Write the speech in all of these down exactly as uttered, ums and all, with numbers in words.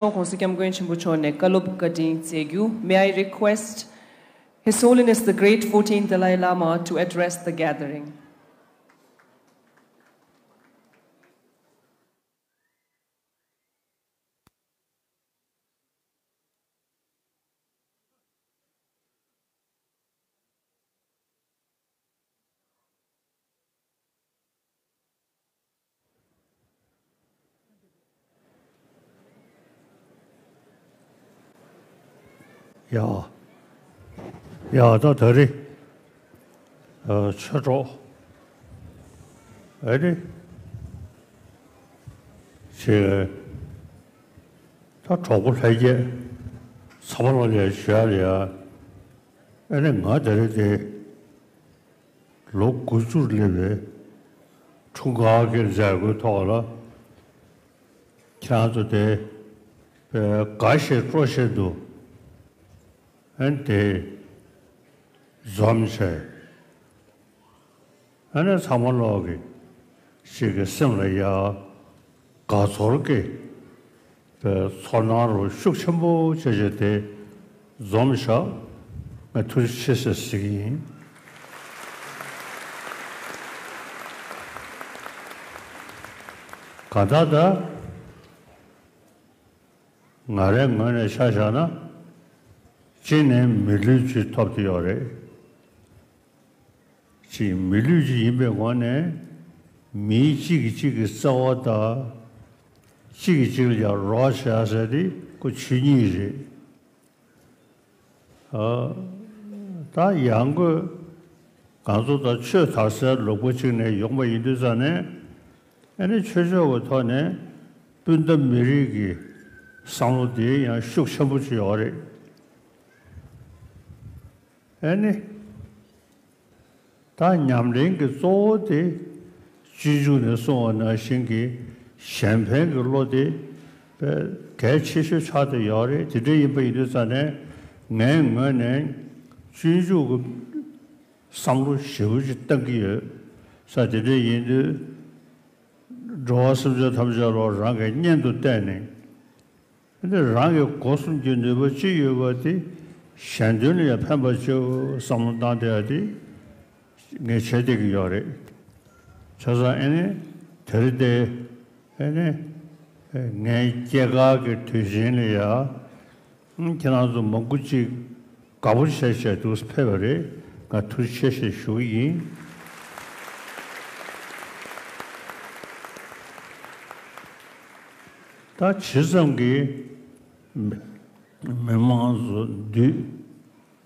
༸གོང་ས་༸སྐྱབས་མགོན་ཆེན་པོ་མཆོག་ནས་བཀའ་སློབ་བཀའ་དྲིན་སྩལ་རྒྱུ། May I request His Holiness the Great fourteenth Dalai Lama to address the gathering? ཡ། ཡ་ད་ད་རེས་ཨ་ཆོས་གྲོགས་ཨེ་ནི་ཆེ་ད་གྲོགས་པོ་ལྷན་རྒྱས་ཚང་མ་ལ་ལས་ཞུ་ཡ་ལ་ཡ། ཨེ་ནི་ང་ད་རེས་དེ་ལོ་དགུ་བཅུར་སླེབས་པའི་འཁྲུངས་སྐར་གྱི་མཛད་སྒོའི་ཐོག་ལ་ཁྱེད་རང་ཚོ་དེ་དགའ་བཞིན་སྤྲོ་བཞིན་དུ་ཨན་དེ་འཛོམས་བྱས། ཨ་ནི་ཚང་མ་ལོག་གི་ཞིག་གི་སེམས་ལ་ཡ་དགའ་ཚོར་གྱི་ཚོར་སྣང་རུ་ཤུགས་ཆེན་པོ་བྱས་བྱས་དེ་འཛོམས་བཞག་ང་ཐུགས་རྗེ་ཆེ་ཟེར་ཟེར་གྱི་ཡིན། གང་ལྟར་ད་ང་རའི་ངོས་ནས་ཆ་བཞག་ན་གཅིག་ནས་མི་ལུས་ཅིག་ཐོབ་ཀྱི་ཡོད་རེད། ཅིག་མི་ལུས་ཅིག་ཡིན་པའི་ངོས་ནས་མི་གཅིག་གིས་གཅིག་གི་རྩ་བ་དང་གཅིག་གིས་གཅིག་ལ་ཡང་རོགས་བྱེད་ཡ་ཟེར་དེ་ཁོ་ཆོས་ཉིད་རེད། ཨ། ད་ཡང་སྒོས་ང་ཚོ་ད་ཆོས་དར་སའི་ལུང་པ་གཅིག་ནས་ཡོང་པ་ཡིན་དུས་ཙང་ནས་ཨ་ནི་ཆོས་ཕྱོགས་ཀྱི་ཐོག་ནས་སྤུན་ཟླ་མི་རིགས་ཀྱི་བསམ་བློ་དེ་ཡང་ཤུགས་ཆེན་པོ་ཅིག་ཡོད་རེད། ཨ་ནི། ད་ཉམས་ལེན་གྱི་གཙོ་བོ་དེ་སྤྱོད་འཇུག་ནས་གསུངས་པ་ནང་བཞིན་གྱི་གཞན་ཕན་གྱི་བློ་དེ་དཔེ་གལ་ཆེ་ཤོས་ཆགས་བསྡད་ཡོད་རེད། དེ་འདྲ་ཡིན་པ་ཡིན་དུས་ཙང་ནས་ངའི་ངོས་ནས་སྤྱོད་འཇུག་གི་བསམ་བློ་ཞེ་པོ་ཅིག་བཏང་གི་ཡོད་ས། དེ་འདྲ་ཡིན་དུས་འགྲོ་བ་སེམས་ཅན་ཐམས་ཅད་ལ་རང་གི་གཉེན་དུ་བསྟེན་ནས། ཨ་ནི་རང་གི་སྒོ་གསུམ་གྱི་ནུས་པ་ཅི་ཡོད་པ་དེ་གཞན་དོན་ལ་ཡང་ཕན་པ་ཅིག་བསམ་བློ་བཏང་བསྡད་ཡ་དེ་ངས་བྱས་བསྡད་ཀྱི་ཡོད་རེད། བྱས་ཙང་ཨ་ནི་དེ་རིང་དེ་ཨ་ནི་ངའི་སྐྱེས་སྐར་གྱི་དུས་ཆེན་ལ་ཡ་ཁྱེད་རང་ཚོ་མང་པོ་ཅིག་དགའ་པོ་བྱས་བྱས་འདུག་ཕེབས་པ་རེད། ང་ཐུགས་རྗེ་ཆེ་ཞེས་ཞུ་གི་ཡིན། ད་ཇི་ཙམ་གྱི་མི་མི་མང་ཚོ་འདུས་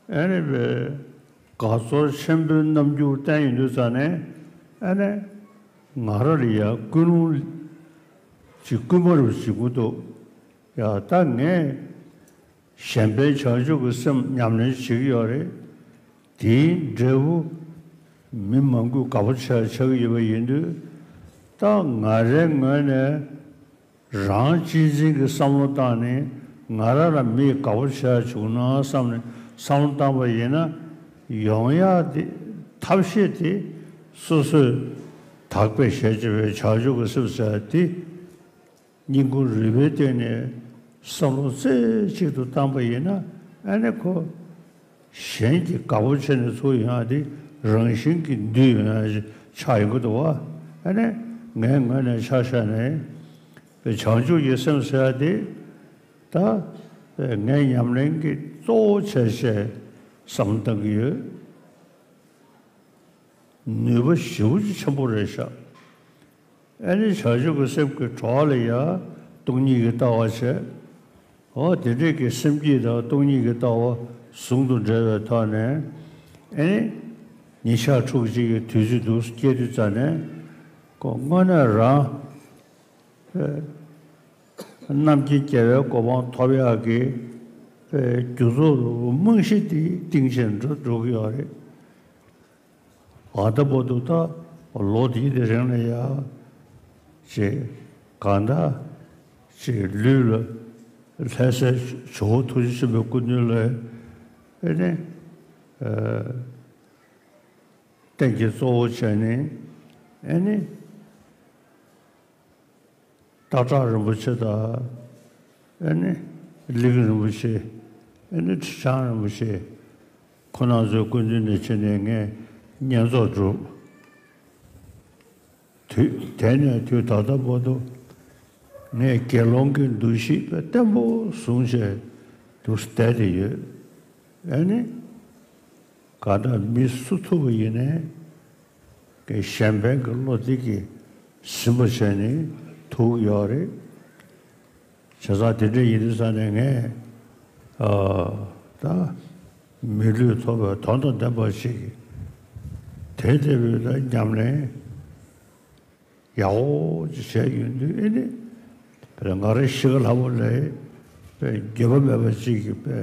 ཨ་ནི་བའི་དགའ་ཚོར་ཆེན་པོའི་རྣམ་འགྱུར་བསྟན་ཡོང་དུས་ཙང་ནས་ཨ་ནི་ང་རང་ལ་ཡང་ཀུན་སློང་ཅིག་སྐུལ་མ་རུ་བྱེད་དགོས་འདུག་ཡ་ད་ངས་གཞན་ཕན་བྱང་ཆུབ་ཀྱི་སེམས་ཉམས་ལེན་བྱེད་ཀྱི་ཡོད་རེད། དེའི་འབྲས་བུ་མི་མང་པོས་དགའ་པོ་ཆགས་ཆགས་ཀྱི་ཡོད་པ་ཡིན་དུས་ད་ང་རའི་ངོས་ནས་རང་གཅེས་འཛིན་གྱི་བསམ་བློ་བཏང་ནས་ང་རང་ལ་མིས་དགའ་པོ་བྱས་བྱུང་ན་བསམ་ནས་བསམ་བློ་བཏང་པ་ཡིན་ན་ཡོང་ཡག་དེ་ཐབས་ཤེས་དེ་སོ་སོས་དག་པའི་ཞལ་ལྕེ་བའི་བྱང་ཆུབ་ཀྱི་སེམས་ཟེར་དེ། སྙིང་ཁུང་རུས་པའི་གཏིང་ནས་བསམ་བློ་རྩེ་གཅིག་ཏུ་བཏང་པ་ཡིན་ན་ཨ་ནི་ཁོ་གཞན་གྱིས་དགའ་པོ་བྱས་ནས་ཚུར་ཡོང་ཡ་དེ་རང་བཞིན་གྱིས་འདུས་ཡོང་ཡ་ཆགས་ཡོང་གི་འདུག་བ། ཨ་ནི་ངའི་ངོས་ནས་ཆ་བཞག་ནས་བྱང་ཆུབ་ཀྱི་སེམས་ཟེར་ཡ་དེ་ད་ངའི་ཉམས་ལེན་གྱི་གཙོ་བོ་བྱས་བྱས་བསམ་བློ་བཏང་གི་ཡོད། ནུས་པ་ཞེ་པོ་ཅིག་ཆེན་པོ་རེད་ཤག་ཨ་ནི་བྱང་ཆུབ་ཀྱི་སེམས་ཀྱི་གྲོགས་ལ་ཡང་སྟོང་ཉིད་ཀྱི་ལྟ་བ་བྱས། འོ་དེ་འདྲས་ཀྱི་སེམས་བསྐྱེད་དང་སྟོང་ཉིད་ཀྱི་ལྟ་བ་ཟུང་དུ་འབྲེལ་བའི་ཐོག་ནས་ཨ་ནི་ཉིན་ཞག་ཕྲུགས་གཅིག་གི་དུས་ཚོད་འདུག་སྐྱེལ་དུས་ཙམ་ནས་ཁོ་དངོས་གནས་རང་རྣམ་མཁྱེན་རྒྱལ་བའི་གོ་འཕང་ཐོབ་ཡག་གི་རྒྱུ་ཚོགས་རྨང་གཞི་དེ་བཏིང་བྱས་འགྲོ་འགྲོ་གི་ཡོད་རེད། ཨ་ད་བར་དུ་ད་ལོ་འདིའི་དེ་རིང་ལ་ཡ་ཅེས་གང་ལྟར་ཅེས་ལུས་ལ་ལྷ་སའི་ཇོ་བོ་ཐུགས་རྗེ་ཆེན་པོའི་སྐུ་མདུན་ལ་ཨེ་ནི་ཨ་རྟེན་གྱི་གཙོ་བོ་བྱས་ནས་ཨེ་ནི། སྟག་བྲག་རིན་པོ་ཆེ་དང་ ཨ་ནི་ཀླུ་སྒྲུབ་རིན་པོ་ཆེ། ཨ་ནི་ཁྲི་བྱང་རིན་པོ་ཆེ། ཁོང་རྣམ་ཚོའི་སྐུ་མདུན་ནས་ཕྱིན་ནས་ངས་བསྙེན་རྫོགས་བསྒྲུབས། དུས་དེ་ནས་དུས་ད་ལྟ་བར་དུ་ངས་དགེ་སློང་གི་འདུ་ཤེས་དཔེ་བརྟན་པོ་བཟུང་བྱས་འདུག་བསྡད་དེ་ཡོད། ཨ་ནི་ག་འདྲ་མི་སུ་ཐུག་པ་ཡིན་ནའི་གཞན་ཕན་གྱི་བློ་འདི་གིས་ཟིན་པ་བྱས་ནས་ཐུག་ཡོད་རེད། བྱས་ཙང་དེ་འདྲ་ཡིན་དུས་ཙང་ནས་ངས་ཨ་ད་མི་ལུས་ཐོབ་པའི་དོན་དང་ལྡན་པ་ཞིག་དེ་ལྟ་བུའི་ད་ཉམས་ལེན་ཡག་པོ་ཅིག་བྱས་ཡོང་དུས་ཨེ་ནི་དཔེར་ང་རང་ཤི་ཁ་ལྷ་མོ་ལས་དཔེ་འགྱོད་པ་མེད་པ་ཅིག་གིས་དཔེ་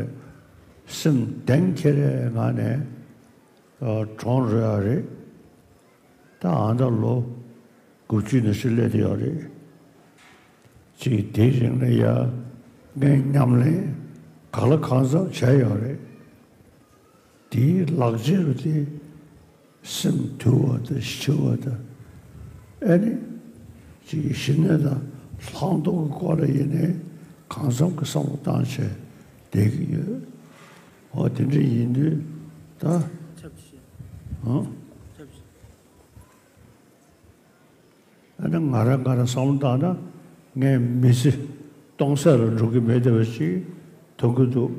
སེམས་གཏིང་ཁེ་རེ་ངང་ནས་གྲོངས་རོལ་ཡ་རེད། ད་ཨ་ད་ལོ་དགུ་བཅུ་ནང་བཞིན་སླེབས་ཡོད་རེད། ཅིག་དེའི་རིང་ལ་ཡ་ངས་ཉམས་ལེན་གང་ལ་གང་འཚམ་བྱས་ཡོད་རེད། དེའི་ལག་རྗེས་རུ་དེ་སེམས་དུལ་བ་དང་ཞི་བ་དང་ཨེ་ནི་ཅིག་ཞི་གནས་དང་ལྷག་མཐོང་གི་སྐོར་ལ་ཡིན་ནའི་གང་འཚམ་གྱི་བསམ་བློ་བཏང་བྱས་བསྡད་ཀྱི་ཡོད། འོ་དེ་འདྲ་ཡིན་དུས་ད་ཨང་། ཨ་ནི་ང་རང་ང་རང་བསམ་བློ་བཏང་ན་ངས་མི་ཚེ་སྟོང་ཟད་ལ་འགྲོ་གི་མེད་བསྡད་པ་ཞིག་མཐོང་གི་འདུག་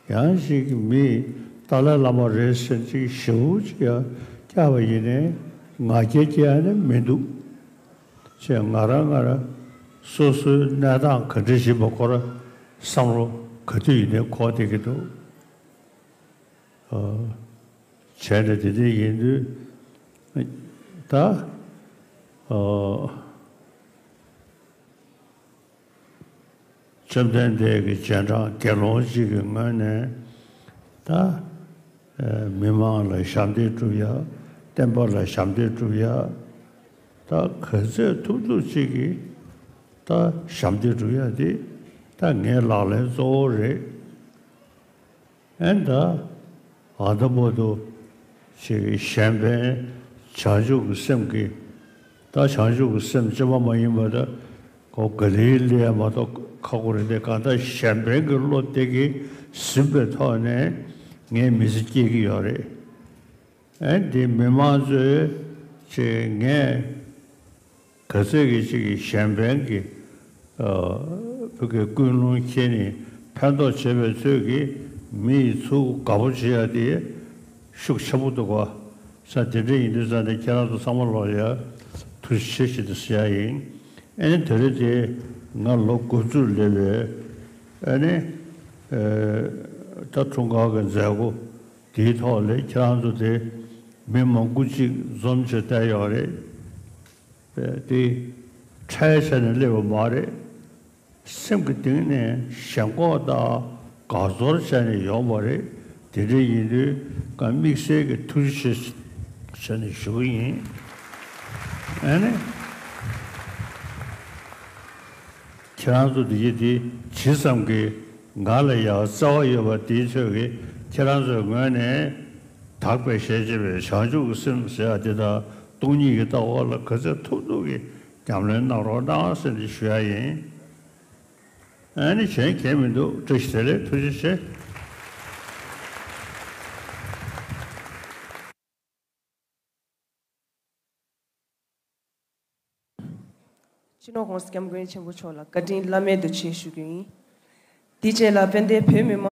ཡང་ཞིག་མིས་ཏཱ་ལའི་བླ་མ་རེད་ཟེར་ཅིག་ཞེ་པོ་ཅིག་ཡང་བསྐྱར་བ་ཡིན་ནའི་ང་རྒྱལ་སྐྱེ་ཡ་ནི་མི་འདུག་ཅེས་ང་རང་ང་རང་སོ་སོའི་གནས་སྟངས་ག་འདྲ་ཞིག་པ་ཁོ་ར་བསམ་བློ་ག་དུས་ཡིན་ནའི་འཁོར་བསྡད་ཀྱི་འདུག་བྱས་ནས་དེ་འདྲ་ཡིན་དུས་ད་བཅོམ་ལྡན་འདས་ཀྱི་རྗེས་འབྲང་དགེ་སློང་གཅིག་གི་ངོས་ནས་ད་མི་མང་ལ་ཞབས་འདེགས་སྒྲུབ་ཡ། བསྟན་པ་ལ་ཞབས་འདེགས་སྒྲུབ་ཡ། ད་ག་ཚོད་ཐུབ་ཐུབ་ཅིག་གིས་ད་ཞབས་འདེགས་སྒྲུབ་ཡ་དེ་ད་ངའི་ལག་ལེན་གཙོ་བོ་རེད། ཨེ་ད་ཨ་ད་བར་དུ་ཅིག་གཞན་ཕན་བྱང་ཆུབ་ཀྱི་སེམས་ཀྱིས་ད་བྱང་ཆུབ་ཀྱི་སེམས་ཅན་མ་མ་ཡིན་པ་ད་ཁོ་ག་ལེ་ལེ་མ་གཏོགས་ཁག་པོ་རེད་དེ། གང་ལྟར་གཞན་ཕན་གྱི་བློ་དེ་གིས་ཟིན་པའི་ཐོག་ནས་ངའི་མི་ཚེ་སྐྱེལ་གྱི་ཡོད་རེད། ཨེ་འདི་མི་མང་ཚོས་ཅིག་ངས་ག་ཚོད་ཀྱི་ཅིག་གཞན་ཕན་གྱི་ཨ་བོད་ཀྱི་ཀུན་སློང་འཁྱེར་ནས་ཕན་ཐོགས་བྱེད་པའི་ཚོད་ཀྱིས་མི་ཡི་ཚུར་དགའ་པོ་བྱེད་ཡ་དེ་ཤུགས་ཆེན་པོ་འདུག་ག་ས་དེ་འདྲ་ཡིན་དུས་ཙང་ནས་ཁྱེད་རང་ཚོ་ཚང་མ་ལོག་ཡ་ཐུགས་རྗེ་ཆེ་ཞེས་དུ་ཟེར་ཡ་ཡིན། ཨེ་ནི་དེ་རིང་དེ་ང་ལོ་དགུ་བཅུ་སླེབས་པའི་ཨེ་ནི་ཨེ་ད་འཁྲུངས་སྐར་གྱི་མཛད་སྒོ་དེའི་ཐོག་ལ་ཁྱེད་རང་ཚོ་དེ་མི་མང་པོ་ཅིག་འཛོམས་བྱས་བསྡད་ཡོད་རེད། དེ་ཁྲལ་བྱས་ནས་སླེབས་པ་མ་རེད། སེམས་ཀྱི་གཏིང་ནས་ཞེན་ཁོག་དང་དགའ་ཚོར་བྱས་ནས་ཡོང་བ་རེད། དེ་འདྲ་ཡིན་དུས་ང་དམིགས་བསལ་གྱི་ཐུགས་རྗེ་ཆེ་བྱས་ནས་ཞུ་གི་ཡིན། ཨ་ནི་ཁྱེད་རང་ཚོ་འདི་གི་དེ་ཇི་ཙམ་གྱིས་ང་ལ་ཡང་རྩ་བ་ཡོད་པ་དེའི་ཚོད་ཀྱིས་ཁྱེད་རང་ཚོའི་ངོས་ནས་དག་པའི་ཞལ་བྱེད་པའི་བྱང་ཆུབ་ཀྱི་སེམས་ཟེར་ཡ་དེ་དང་སྟོང་ཉིད་ཀྱི་ལྟ་བ་ལ་ག་ཚོད་ཐུབ་ཐུབ་ཀྱིས་ཉམས་ལེན་གནང་རོགས་གནང་ཟེར་ནས་ཞུ་ཡ་ཡིན། ཨ་ནི་གཞན་གང་མི་འདུག་བཀྲ་ཤིས་བདེ་ལེགས། ཐུགས་རྗེ་ཆེ། སྤྱི་ནོར་༸གོང་ས་༸སྐྱབས་མགོན་ཆེན་པོ་མཆོག་ལ་བཀའ་དྲིན་བླ་མེད་དུ་ཆེ་ཞུ་རྒྱུ་ཡིན། དེ་རྗེས་ལ་དཔལ་ལྡན་བོད་མི་མང་